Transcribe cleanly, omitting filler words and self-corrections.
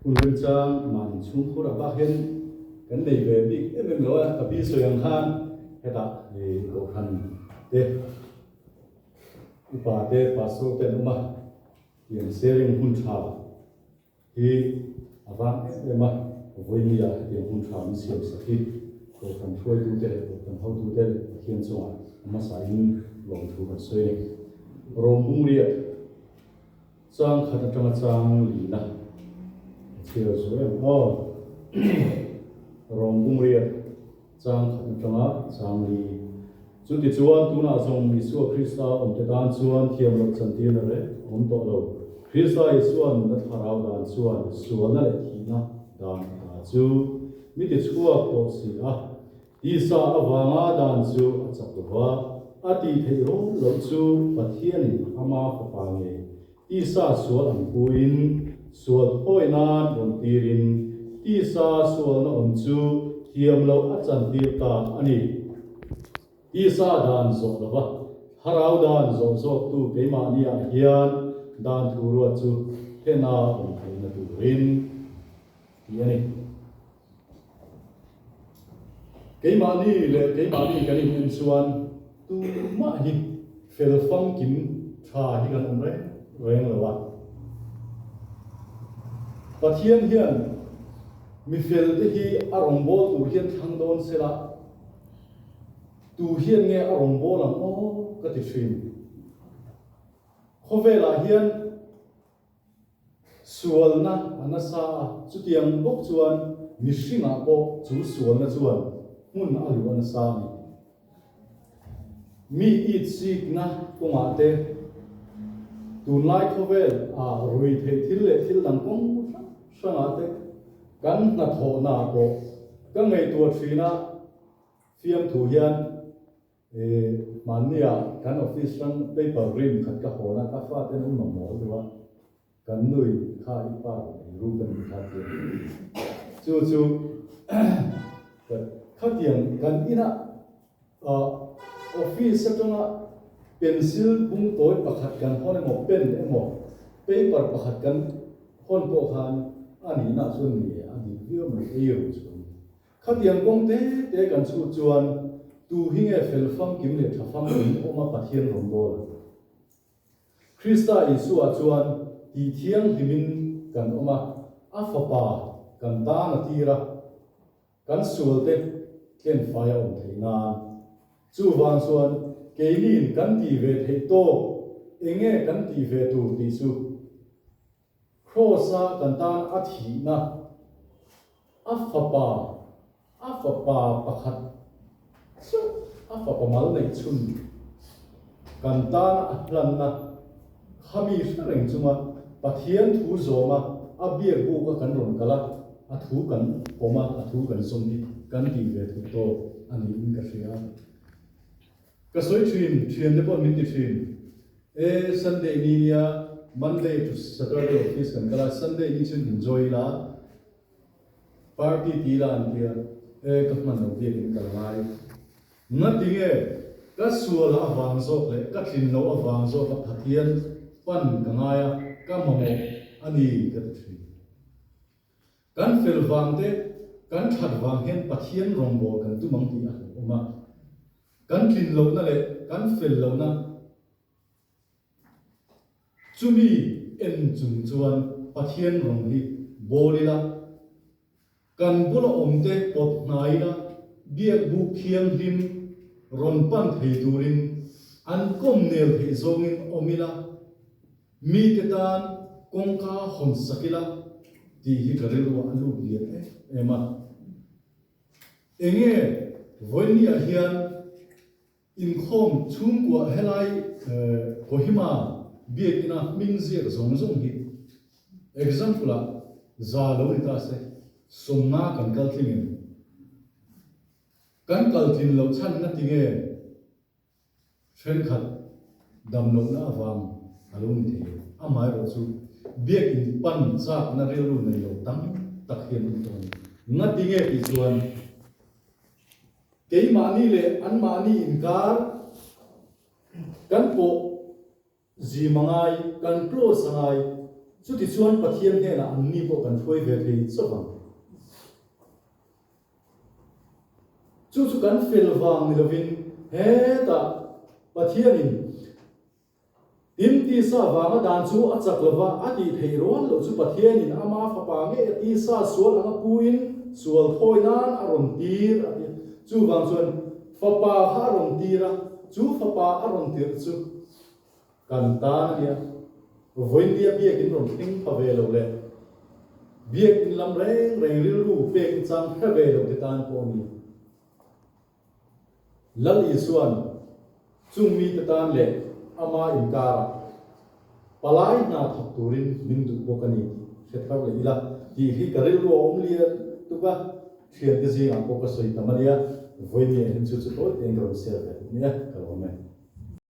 Hun remchang mahni chhungkhur ah bak hian kan nei ve bik em em lo a, ka pi sawi ang khan hetah kohhran te upa te pastor te an awm a, tiang sharing hun tha hi a vang em em a, vawinia hetiang hun tha min siam sak hi kohhran hruaitu te leh kohhran hotu te leh Pathian chungah a hmasa in lawmthu kan sawi a ni. Rawmbung riat. Chang khat atanga chang lina a chhiar zual em aw. Rawng bung riat chang khat atanga chang li. Chuti chuan tunah zawng Isua Krista awmte tan chuan thiam loh chantirna reng a awm tawh lo. Krista Isua nunna thlarau dan chuan sualna leh thihna dan ata chu mi tichhuak tawh si a. Tisa avanga dan chu a chak lo va, a tih theih rawn loh chu Pathianin ama fapa ngei tisa sual ang puin sual phawi nan rawn tirin tisa sualna awm chu thiam loh a chantir ta a ni. Tisa dan zawh lo va, thlarau dan zawh zawktu keimahniah hian dan thu ruat chu hlena awm theihna turin tih a ni. Keimahni leh keimahni kan inen chuan tumah hi fel famkim tha hi kan awm reng reng lo a. Pathian hian mi fel te hi a rawngbâwl tur hian thlang dawn sela, tu hian nge a rawngbâwl ang aw ka ti thin. Khawvelah hian. Sualna a nasa a, chutiang bawk chuan mihringah pawh chu sualna chuan hmun a luh a nasa a ni. Mi itsikna kawngah te, tunlai khawvel ah rui theih thil leh thil dang kawng hrang hrangah te kan hnathawhnaah pawh ka ngaihtuah thin a, fiamthu hian Hmannia kan office hrang paper rim khat ka hawn a, ka faten an mamawh deuh a, kan nui kha i pa rawn ei ruk a nih kha tia. Chu chu khatiang kan inah office atanga pencil bung tawi pakhat kan hawn emaw pen emaw paper pakhat kan hawn pawh khan a nihna chuan ni a dik viau mai ei ruk chu. Khatiang kawng te te kan chhut chuan tu hi nge fel famkim leh tha famkim awm a Pathian rawngbâwl ang? Krista Isua chuan tih thianghlimin kan awm a, a Fapa kan tan a tir a, kan sualte tlenfai a awm theih nan. Chuvang chuan keiniin kan tih ve theih tawk enge kan tih ve tur tih chu Kraws-a kan tan a thihna, a fapa, a fapa pakhat chauh, a fapa mal neih chhun kan tana a hlanna khami hre reng chunga Pathian thu zawma a biak buka kan rawn kal a, a thu kan pawm a, a thu kan zawm hi kan tih ve theih tawk a niin ka hria. Ka sawi thin, thiante pawh min ti thin. E, Sunday ni nia, Monday to Saturday office kan kal a, Sunday ni chuan enjoy ila, party ti ila an tia, e, ka hman lo biakin ka la ngai. Ngati nge ka sual avang zawk leh ka tlin loh avang zawka Pathian pan ka ngai a, ka mamawh a ni ka ti thin. Kan fel vang te, kan that vang hian Pathian rawngbâwl kan tum ang tih a hlauhawm a. Kan tlin lohna leh kan fel lohna chumi en chung chuan Pathian rawng hi bâwl ila, kan bula awmte pawt hnai ila, biak buk thianghlim rawn pan thei turin an kawm nel theih zawngin awm ila, Mite tan kawngka hawn sak ila tih hi ka rilruah a lut lian em em a. Enge vawinia hian inkhawm chhungkua helai Kohima biakina hming ziak zawng zawng hi example ah za lo ni ta se sawmna kan kal tling em? Kan kal tlin loh chhan na tinge? Thenkhat damlohna avang a lo ni thei. Amaherawh chu biakin pan chakna rilru nei lo tam tak hian an tawn. Ngati nge tih chuan keimahni leh anmahni inkar kan pawh zim a ngai, kan close a ngai. Chutichuan Pathian hnenah anni pawh kan hruai ve thei chauh ang. Chu chu kan fel vang ni lovin hetah Pathianin Tin, tisa vanga dan chu a chak lova, a tih theih rual loh chu Pathianin ama fapa ngei a tisa sual anga puin sual thawi nan a rawn tir a ti. Chuvang chuan fapa kha a rawn tir a, chu fapa a rawn tirh chu kan tan a nia. Vawinia biakin rawn thleng pha ve lo leh biakin lam reng reng rilru pek chang hre ve lo te tan pawh a ni. Lal Isua'n chung mite tan leh ama inkarah palai hna thawk turin min duh bawk a ni tih hre thar leh ila tih hi ka rilru a awm lian tuk a, thiante zingah pawh ka sawi tam a nia, vawinia hian chu chu tawi tein ka rawn share ve duh nia, ka lawm e.